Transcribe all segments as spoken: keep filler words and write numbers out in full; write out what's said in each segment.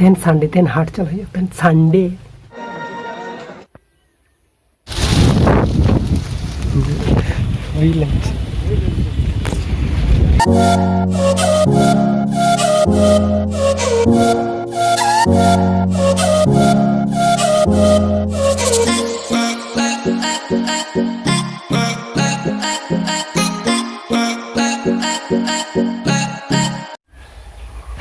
ᱛᱮᱦᱮᱧ ᱥᱟᱱᱰᱮ, ᱛᱮᱦᱮᱧ ᱦᱟᱴ ᱪᱟᱞᱟᱜ ᱦᱩᱭᱩᱜᱼᱟ, ᱛᱮᱦᱮᱧ ᱥᱟᱱᱰᱮ᱾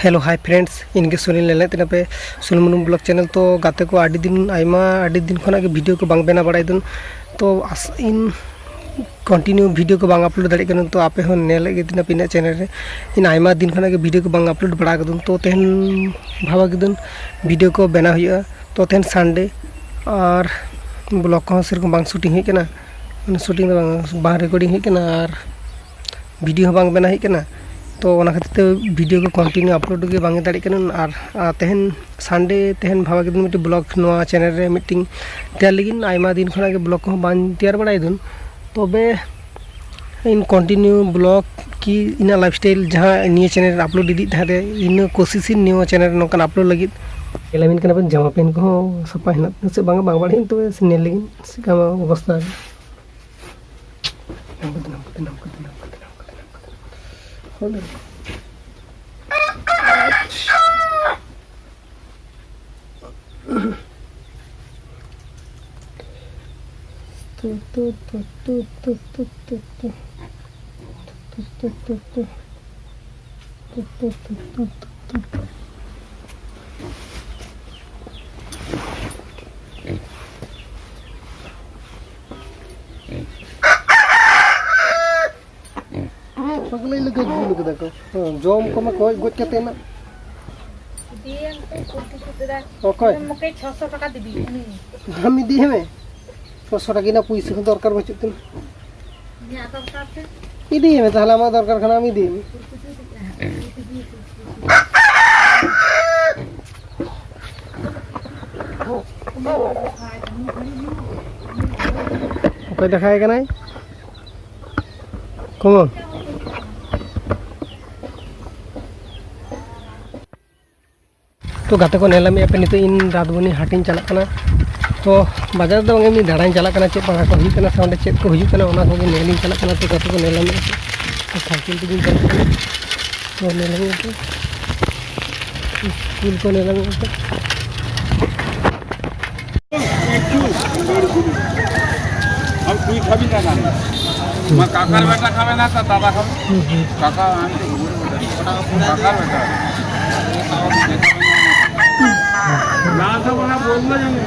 Hello, hi friends, ᱤᱧ ᱜᱮ ᱥᱩᱱᱤᱞ ᱞᱮᱞᱮᱫ ᱛᱮᱱᱟᱯᱮ ᱥᱩᱱᱤᱞ ᱢᱩᱨᱢᱩ vlog channel᱾ ᱛᱚ ᱜᱟᱛᱮ ᱠᱚ, ᱟᱹᱰᱤ ᱫᱤᱱ, ᱟᱭᱢᱟ, ᱟᱹᱰᱤ ᱫᱤᱱ ᱠᱷᱚᱱᱟᱜ ᱜᱮ video ᱠᱚ ᱵᱟᱝ ᱵᱮᱱᱟᱣ ᱵᱟᱲᱟᱭ ᱫᱩᱧ, ᱛᱚ ᱟᱥ-, ᱤᱧ continue video ᱠᱚ ᱵᱟᱝ upload ᱫᱟᱲᱮᱭᱟᱜ ᱠᱟᱱᱟ᱾ ᱛᱚ ᱟᱯᱮ ᱦᱚᱸ ᱧᱮᱞᱮᱫ ᱜᱮ ᱛᱟᱦᱮᱱᱟᱯᱮ ᱤᱧᱟᱹᱜ channel ᱨᱮ, ᱤᱧ ᱟᱭᱢᱟ ᱫᱤᱱ ᱠᱷᱚᱱᱟᱜ ᱜᱮ video ᱠᱚ ᱵᱟᱝ upload ᱵᱟᱲᱟ ᱠᱟᱹᱫᱟᱹᱧ᱾ ᱛᱚ ᱛᱮᱦᱮᱧ ᱵᱷᱟᱵᱟ ᱠᱤᱫᱟᱹᱧ video ᱠᱚ ᱵᱮᱱᱟᱣ ᱦᱩᱭᱩᱜᱼᱟ᱾ ᱛᱚ ᱛᱮᱦᱮᱧ Sunday ᱟᱨ vlog ᱠᱚᱦᱚᱸ ᱥᱮᱨᱚᱠᱚᱢ ᱵᱟᱝ shooting ᱦᱩᱭᱩᱜ ᱠᱟᱱᱟ, ᱢᱟᱱᱮ shooting ᱫᱚ ᱵᱟᱝ, ᱵᱟᱝ recording ᱦᱩᱭᱩᱜ ᱠᱟᱱᱟ ᱟᱨ video ᱦᱚᱸ ᱵᱟᱝ ᱵᱮᱱᱟᱣ ᱦᱩᱭᱩᱜ ᱠᱟᱱᱟ᱾ ᱛᱚ ᱚᱱᱟ ᱠᱷᱟᱹᱛᱤᱨ ᱛᱮ video ᱠᱚ continue upload ᱜᱮ ᱵᱟᱝ ᱫᱟᱲᱮᱭᱟᱜ ᱠᱟᱱᱟ᱾ ᱟᱨ, ᱟᱨ ᱛᱮᱦᱮᱧ Sunday, ᱛᱮᱦᱮᱧ ᱵᱷᱟᱵᱟ ᱠᱤᱫᱟᱹᱧ ᱢᱤᱫᱴᱤᱡ vlog ᱱᱚᱣᱟ channel ᱨᱮ ᱢᱤᱫᱴᱤᱡ ᱛᱮᱭᱟᱨ ᱞᱟᱹᱜᱤᱫ᱾ ᱟᱭᱢᱟ ᱫᱤᱱ ᱠᱷᱚᱱᱟᱜ ᱜᱮ vlog ᱠᱚᱦᱚᱸ ᱵᱟᱹᱧ ᱛᱮᱭᱟᱨ ᱵᱟᱲᱟᱭᱮᱫᱟᱹᱧ, ᱛᱚᱵᱮ ᱤᱧ continue vlog ᱠᱤ ᱤᱧᱟᱹᱜ lifestyle ᱡᱟᱦᱟᱸ ᱱᱤᱭᱟᱹ channel ᱨᱮ upload ᱤᱫᱤᱜ ᱛᱟᱦᱮᱸ ᱨᱮ, ᱤᱱᱟᱹ ᱠᱳᱥᱤᱥ ᱤᱧ ᱱᱤᱭᱟᱹ channel ᱨᱮ ᱱᱚᱝᱠᱟᱱ upload ᱞᱟᱹᱜᱤᱫ᱾ ᱧᱮᱞ ᱟᱹᱵᱤᱱ ᱠᱟᱱᱟ ᱵᱤᱱ ᱡᱟᱢᱟ pant ᱠᱚᱦᱚᱸ ᱥᱟᱯᱷᱟ ᱦᱮᱱᱟᱜ ᱛᱤᱧᱟ ᱥᱮ ᱵᱟᱝᱟ, ᱵᱟᱝ ᱵᱟᱲᱟᱭᱟᱹᱧ, ᱛᱚᱵᱮ ᱧᱮᱞ ᱞᱟᱹᱜᱤᱫ ᱪᱮᱫ ᱞᱮᱠᱟ ᱚᱵᱚᱥᱛᱷᱟ᱾ ᱯᱟᱜᱽᱞᱟᱹᱭ ᱞᱮᱠᱟ ᱜᱩᱞ ᱠᱟᱫᱟ ᱠᱚ᱾ ᱦᱮᱸ, ᱡᱚᱢ ᱠᱚᱢᱟ ᱠᱚ ᱜᱚᱡ ᱠᱟᱛᱮ ᱱᱟᱜ᱾ ᱤᱫᱤᱭᱮᱢ ᱛᱚ, ᱠᱩᱨᱛᱤ ᱠᱚ ᱫᱟᱫᱟ᱾ ᱚᱠᱚᱭ? ᱟᱢ ᱢᱟᱠᱚ ᱪᱷᱚᱥᱚ ᱴᱟᱠᱟ ᱫᱤᱵᱤ, ᱩᱱᱤ᱾ ᱟᱢ ᱤᱫᱤᱭᱮ ᱢᱮ᱾ ᱪᱷᱚᱥᱚ ᱴᱟᱠᱟ ᱨᱮᱱᱟᱜ ᱯᱩᱭᱥᱟᱹ ᱦᱚᱸ ᱫᱚᱨᱠᱟᱨ ᱵᱟᱹᱪᱩᱜ ᱛᱤᱧᱟ᱾ ᱤᱧᱟᱹᱜ ᱫᱚᱨᱠᱟᱨ ᱛᱮ᱾ ᱤᱫᱤᱭᱮ ᱢᱮ ᱛᱟᱦᱞᱮ, ᱟᱢᱟᱜ ᱫᱚᱨᱠᱟᱨ ᱠᱷᱟᱱ ᱟᱢ ᱤᱫᱤᱭᱮ ᱢᱮ᱾ ᱚᱠᱚᱭ ᱫᱮᱠᱷᱟᱭ ᱠᱟᱱᱟᱭ? Come on. ᱛᱚ ᱜᱟᱛᱮ ᱠᱚ, ᱧᱮᱞ ᱧᱟᱢᱮᱫᱼᱟ ᱯᱮ, ᱱᱤᱛᱚᱜ ᱤᱧ ᱨᱟᱛᱷᱵᱚᱱᱤ ᱦᱟᱴᱤᱧ ᱪᱟᱞᱟᱜ ᱠᱟᱱᱟ᱾ ᱛᱚ ᱵᱟᱡᱟᱨ ᱫᱚ ᱵᱟᱝ, ᱮᱢᱱᱤ ᱫᱟᱬᱟᱧ ᱪᱟᱞᱟᱜ ᱠᱟᱱᱟ, ᱪᱮᱫ ᱯᱟᱲᱟ ᱠᱚ ᱦᱩᱭᱩᱜ ᱠᱟᱱᱟ ᱥᱮ ᱚᱸᱰᱮ ᱪᱮᱫ ᱠᱚ ᱦᱩᱭᱩᱜ ᱠᱟᱱᱟ, ᱚᱱᱟ ᱠᱚᱜᱮ ᱧᱮᱞᱤᱧ ᱪᱟᱞᱟᱜ ᱠᱟᱱᱟ᱾ ᱛᱚ ᱜᱟᱛᱮ ᱠᱚ, ᱧᱮᱞ ᱧᱟᱢᱮᱫᱼᱟ ᱯᱮ, ᱥᱟᱭᱠᱮᱞ ᱛᱮᱜᱤᱧ ᱪᱟᱞᱟᱜ ᱠᱟᱱᱟ᱾ ᱛᱚ ᱧᱮᱞ ᱧᱟᱢᱮᱫᱼᱟ ᱯᱮ, ᱥᱠᱩᱞ ᱠᱚ ᱧᱮᱞ ᱧᱟᱢᱮᱫᱼᱟ ᱯᱮ᱾ हम कोई खाबी ना खाने। मैं काकर बेटा खावे ना तो दादा खावे। काका हम तो काकर बेटा। ना तो बड़ा बोल ना जाने।